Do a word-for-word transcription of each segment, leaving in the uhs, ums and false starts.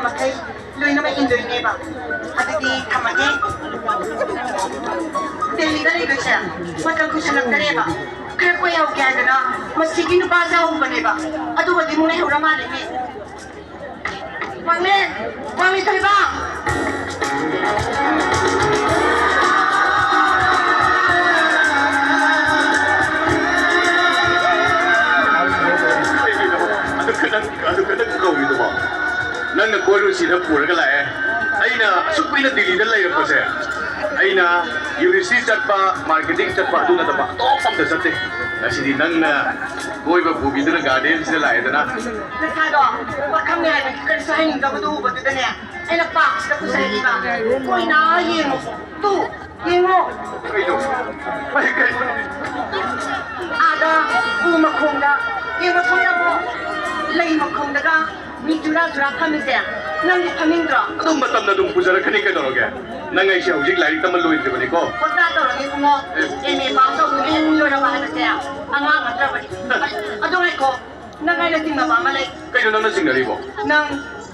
ꯃꯈꯩ ꯂꯣꯏꯅꯃꯛ ꯏꯟꯗꯣꯏꯅꯦꯕ꯫ ꯑꯗꯨꯗꯤ ꯊꯝꯃꯒꯦ꯫ ꯗꯦꯜꯂꯤꯗ ꯂꯩꯕꯁꯦ ꯃꯇꯝ ꯀꯨꯏꯁꯜꯂꯛꯇꯔꯦꯕ꯫ ꯈꯔ ꯀꯣꯏꯍꯧꯒꯦ ꯍꯥꯏꯗꯅ ꯃꯁꯤꯒꯤ ꯅꯨꯄꯥꯁꯦ ꯍꯧꯕꯅꯦꯕ꯫ ꯑꯗꯨꯒꯗꯤ ꯑꯃꯨꯛ ꯂꯩꯍꯧꯔ ꯃꯥꯜꯂꯦꯅꯦ꯫ ꯋꯥꯡꯂꯦꯟ! ꯋꯥꯡꯂꯦꯟ ꯊꯣꯏꯕ! ꯀꯩꯒꯤꯅꯣ ꯑꯗꯨ ꯈꯛꯇꯪ, ꯑꯗꯨ ꯈꯛꯇꯪ ꯀꯧꯔꯤꯗꯨꯕꯣ? ꯅꯪꯅ ꯀꯣꯏꯔꯨꯁꯤꯅ ꯄꯨꯔꯒ ꯂꯥꯛꯑꯦ꯫ ꯑꯩꯅ ꯑꯁꯨꯛ ꯀꯨꯏꯅ ꯗꯤꯜꯂꯤꯗ ꯂꯩꯔꯛꯄꯁꯦ, ꯑꯩꯅ ꯌꯨꯅꯤꯚꯔꯁꯤꯇꯤ ꯆꯠꯄ, ꯃꯥꯔꯀꯦꯇꯤꯡ ꯆꯠꯄ, ꯑꯗꯨ ꯅꯠꯇꯕ ꯑꯇꯣꯞꯄ ꯑꯝꯇ ꯆꯠꯇꯦ꯫ ꯉꯁꯤꯗꯤ ꯅꯪꯅ ꯀꯣꯏꯕ ꯄꯨꯕꯤꯗꯨꯅ ꯒꯥꯔꯗꯦꯟꯁꯤꯗ ꯂꯥꯛꯑꯦꯗꯅ꯫ ꯅꯁꯥꯗꯣ ꯄꯥꯈꯪꯅꯦ ꯍꯥꯏꯕꯒꯤ ꯀꯔꯤꯁꯨ ꯍꯥꯏꯅꯤꯡꯗꯕꯗꯨ ꯎꯕꯗꯨꯗꯅꯦ, ꯑꯩꯅ ꯄꯥꯛꯁꯤꯗ ꯄꯨꯁꯜꯂꯛꯏꯕ꯫ ꯀꯣꯏꯅ ꯌꯦꯡꯉꯣ꯫ ꯇꯨ, ꯌꯦꯡꯉꯣ꯫ ꯀꯩꯅꯣ? ꯑꯩ ꯀꯩꯅꯣ? ꯑꯥꯗ ꯎ ꯃꯈꯣꯡꯗ, ꯌꯦꯡꯉꯣ ꯁꯣꯝꯗ ꯑꯃꯨꯛ꯫ ꯂꯩ ꯃꯈꯣꯡꯗꯒ ꯃꯤ ꯖꯨꯔꯥ ꯖꯨꯔꯥ ꯐꯝꯃꯤꯁꯦ ꯅꯪꯗꯤ ꯐꯝꯅꯤꯡꯗ꯭ꯔꯣ? ꯑꯗꯨꯝ ꯃꯇꯝꯅ ꯑꯗꯨꯝ ꯄꯨꯖꯔꯛꯀꯅꯤ ꯀꯩꯗꯧꯔꯒꯦ? ꯅꯪ ꯑꯩꯁꯦ ꯍꯧꯖꯤꯛ ꯂꯥꯏꯔꯤꯛ ꯇꯝꯕ ꯂꯣꯏꯗ꯭ꯔꯤꯕꯅꯤꯀꯣ꯫ ꯑꯣꯖꯥ ꯇꯧꯔꯅꯤ ꯏꯕꯨꯡꯉꯣ꯫ ꯑꯦ꯫ ꯑꯦꯝ ꯑꯦ ꯄꯥꯁ ꯇꯧꯗꯨꯅ ꯍꯦꯛ ꯂꯣꯏꯔꯕ ꯍꯥꯏꯕꯁꯦ ꯑꯉꯥꯡ ꯅꯠꯇ꯭ꯔꯕꯅꯤ꯫ ꯑꯗꯣ ꯉꯥꯏꯈꯣ, ꯅꯪ ꯑꯩꯅ ꯆꯤꯡꯅꯕ ꯑꯃ ꯂꯩ꯫ ꯀꯩꯅꯣ ꯅꯪꯅ ꯆꯤꯡꯅꯔꯤꯕꯣ? ꯅꯪ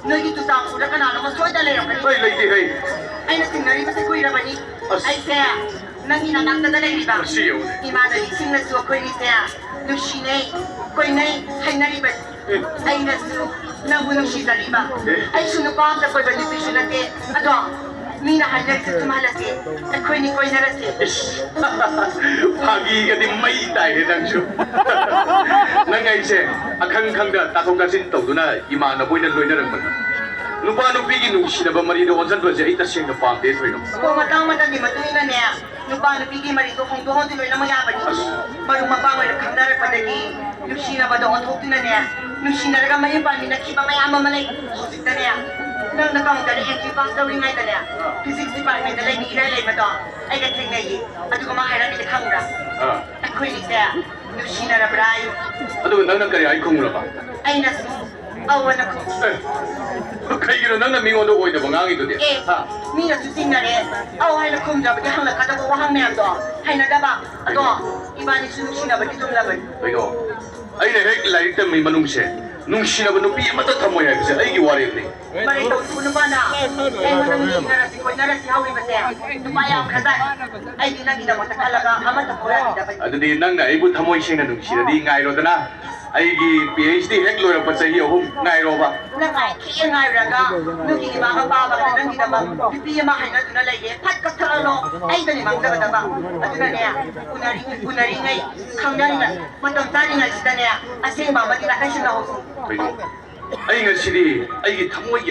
ꯅꯣꯏꯒꯤ ꯆꯨꯔꯆꯥꯟꯄꯨꯔꯗ ꯀꯅꯥꯅꯣꯝꯃ ꯁꯣꯏꯗ ꯂꯩꯔꯝꯒꯅꯤ꯫ ꯑꯩ ꯂꯩꯇꯦ ꯍꯩ꯫ ꯑꯩꯅ ꯆꯤꯡꯅꯔꯤꯕꯁꯦ ꯀꯨꯏꯔꯕꯅꯤ꯫ ꯑꯁ꯫ ꯑꯩꯁꯦ ꯅꯪꯒꯤ ꯅꯅꯥꯛꯇꯗ ꯂꯩꯔꯤꯕ ꯃꯁꯤ ꯌꯦꯡꯉꯨꯅꯦ꯫ ꯏꯃꯥꯟꯅꯕꯤꯁꯤꯡꯅꯁꯨ ꯑꯩꯈꯣꯏꯅꯤꯁꯦ ꯅꯨꯡꯁꯤꯅꯩ, ꯀꯣꯏꯅꯩ ꯍꯥꯏꯅꯔꯤꯕꯅꯤ꯫ ꯑꯦ꯫ ꯑꯩꯅꯁꯨ ꯅꯪꯕꯨ ꯅꯨꯡꯁꯤꯖꯔꯤꯕ꯫ ꯑꯦ꯫ ꯑꯩꯁꯨ ꯅꯨꯄꯥ ꯑꯝꯇ ꯀꯣꯏꯕ ꯅꯨꯄꯤꯁꯨ ꯅꯠꯇꯦ꯫ ꯑꯗꯣ ꯃꯤꯅ ꯍꯥꯏꯅꯔꯤꯁꯦ ꯆꯨꯝꯍꯜꯂꯁꯦ, ꯑꯩꯈꯣꯏꯅꯤ ꯀꯣꯏꯅꯔꯁꯦ꯫ ꯏꯁ, ꯐꯥꯒꯤꯒꯗꯤ ꯃꯩ ꯇꯥꯏꯍꯦ ꯅꯪꯁꯨ꯫ ꯅꯪ ꯑꯩꯁꯦ ꯑꯈꯪ ꯈꯪꯗ ꯇꯥꯊꯣꯛ ꯇꯥꯁꯤꯟ ꯇꯧꯗꯨꯅ ꯏꯃꯥꯟꯅꯕ ꯑꯣꯏꯅ ꯂꯣꯏꯅꯔꯝꯕꯅꯤ꯫ ꯅꯨꯄꯥ ꯅꯨꯄꯤꯒꯤ ꯅꯨꯡꯁꯤꯅꯕ ꯃꯔꯤꯗꯣ ꯑꯣꯟꯁꯤꯟꯕꯁꯦ ꯑꯩ ꯇꯁꯦꯡꯅ ꯄꯥꯝꯗꯦ ꯊꯣꯏꯅ꯫ ꯑꯣ, ꯃꯇꯥꯡ ꯃꯇꯝꯒꯤ ꯃꯇꯨꯡ ꯏꯟꯅꯅꯦ, ꯅꯨꯄꯥ ꯅꯨꯄꯤꯒꯤ ꯃꯔꯤꯗꯣ ꯍꯣꯡꯗꯣꯛ ꯍꯣꯡꯖꯤꯟ ꯂꯣꯏꯅꯃꯛ ꯌꯥꯕꯅꯤ꯫ ꯑꯁ꯫ ꯃꯔꯨꯞ ꯃꯄꯥꯡ ꯑꯣꯏꯅ ꯈꯪꯅꯔꯛꯄꯗꯒꯤ ꯅꯨꯡꯁꯤꯅꯕꯗꯣ ꯑꯣꯟꯊꯣꯛꯇꯨꯅꯅꯦ, ꯅꯨꯡꯁꯤꯅꯔꯒ ꯃꯌꯨꯝ ꯄꯥꯟꯃꯤꯟꯅꯈꯤꯕ ꯃꯌꯥꯝ ꯑꯃ ꯂꯩ꯫ ꯍꯧꯖꯤꯛꯇꯅꯦ, ꯅꯪꯅ ꯀꯥꯎꯟꯇꯔꯗ ꯑꯦꯟꯇ꯭ꯔꯤ ꯄꯥꯁ ꯇꯧꯔꯤꯉꯩꯗꯅꯦ, ꯐꯤꯖꯤꯛꯁ ꯗꯤꯄꯥꯔꯠꯃꯦꯟꯗ ꯂꯩꯕꯤ ꯏꯔꯥꯏ ꯂꯩꯃꯗꯣ ꯑꯩꯒ ꯊꯦꯡꯅꯩꯌꯦ꯫ ꯑꯗꯨꯒ ꯃꯥ ꯍꯥꯏꯔꯝꯃꯤꯁꯦ ꯈꯪꯕ꯭ꯔꯥ? ꯑꯥ꯫ ꯑꯩꯈꯣꯏꯅꯤꯁꯦ ꯅꯨꯡꯁꯤꯅꯔꯕ꯭ꯔꯥ ꯍꯥꯏꯌꯦ꯫ ꯑꯗꯨꯒ ꯅꯪꯅ ꯀꯔꯤ ꯍꯥꯏ ꯈꯨꯝꯃꯨꯔꯕ? ꯑꯩꯅꯁꯨ ꯑꯧ ꯑꯅ ꯈꯨꯝꯈꯤ꯫ ꯑꯦ, ꯀꯩꯒꯤꯅꯣ ꯅꯪꯅ ꯃꯤꯉꯣꯟꯗ ꯑꯣꯏꯗꯕ ꯉꯥꯡꯉꯤꯗꯨꯗꯤ? ꯑꯦ, ꯍꯥ? ꯃꯤꯅꯁꯨ ꯆꯤꯡꯅꯔꯦ꯫ ꯑꯧ ꯍꯥꯏꯅ ꯈꯨꯝꯗ꯭ꯔꯕꯗꯤ ꯍꯪꯂꯛꯀꯗꯕ ꯋꯥꯍꯪ ꯃꯌꯥꯝꯗꯣ ꯍꯩꯅꯗꯕ꯫ ꯑꯗꯣ ꯀꯩꯅꯣ? ꯏꯕꯥꯅꯤꯁꯨ ꯅꯨꯡꯁꯤꯅꯕꯗꯤ ꯆꯨꯝꯂꯕꯅꯤ꯫ ꯀꯩꯅꯣ? ꯑꯩꯅ ꯍꯦꯛ ꯂꯥꯏꯔꯤꯛ ꯇꯝꯃꯤ ꯃꯅꯨꯡꯁꯦ ꯅꯨꯡꯁꯤꯔꯕ ꯅꯨꯄꯤ ꯑꯃꯠꯇ ꯊꯝꯃꯣꯏ ꯍꯥꯏꯕꯁꯦ ꯑꯩꯒꯤ ꯋꯥꯔꯦꯞꯅꯤ꯫ ꯃꯔꯩ ꯇꯧꯗꯨ ꯅꯨꯄꯥꯅ ꯑꯩꯉꯣꯟꯗ ꯃꯤ ꯏꯟꯅꯔꯁꯤ ꯀꯣꯏꯅꯔꯁꯤ ꯍꯧꯔꯤꯕꯁꯦ ꯅꯨꯄꯥ ꯌꯥꯝꯈ꯭ꯔꯖꯥꯠꯅꯤ꯫ ꯑꯩꯗꯤ ꯅꯪꯒꯤꯗꯃꯛꯇ ꯈꯜꯂꯒ ꯑꯃꯠꯇ ꯐꯥꯎ ꯌꯥꯈꯤꯗꯕꯅꯤ꯫ ꯑꯗꯨꯗꯤ ꯅꯪꯅ ꯑꯩꯕꯨ ꯊꯃꯣꯏ ꯁꯦꯡꯅ ꯅꯨꯡꯁꯤꯔꯗꯤ ꯉꯥꯏꯔꯣꯗꯅ꯫ ꯑꯩꯒꯤ ꯄꯤ ꯑꯩꯆ ꯗꯤ ꯍꯦꯛ ꯂꯣꯏꯔꯛꯄ ꯆꯍꯤ ꯑꯍꯨꯝ ꯉꯥꯏꯔꯣꯕ꯫ ꯅꯪ ꯉꯥꯏꯈꯤꯒꯦ ꯉꯥꯏꯔꯨꯔꯒ ꯅꯪꯒꯤ ꯏꯃꯥꯒ ꯄꯥꯕꯒ ꯅꯪꯒꯤꯗꯃꯛ ꯅꯨꯄꯤ ꯑꯃ ꯍꯥꯏꯅꯗꯨꯅ ꯂꯩꯔꯦ꯫ ꯐꯠ ꯀꯛꯊꯠꯂꯣ꯫ ꯑꯩꯗꯅꯤ ꯃꯥꯡꯖꯒꯗꯕ꯫ ꯑꯗꯨꯅꯅꯦ ꯎꯅꯔꯤ ꯎꯅꯔꯤꯉꯩ ꯈꯪꯅꯔꯤꯉꯩ ꯃꯇꯝ ꯆꯥꯔꯤꯉꯩꯁꯤꯗꯅꯦ ꯑꯁꯦꯡꯕ ꯑꯃꯗꯤ ꯂꯥꯈꯥꯏꯁꯤꯟꯅꯍꯧꯁꯤ꯫ ꯀꯩꯅꯣ? ꯑꯩ ꯉꯁꯤꯗꯤ ꯑꯩꯒꯤ ꯊꯃꯣꯏꯒꯤ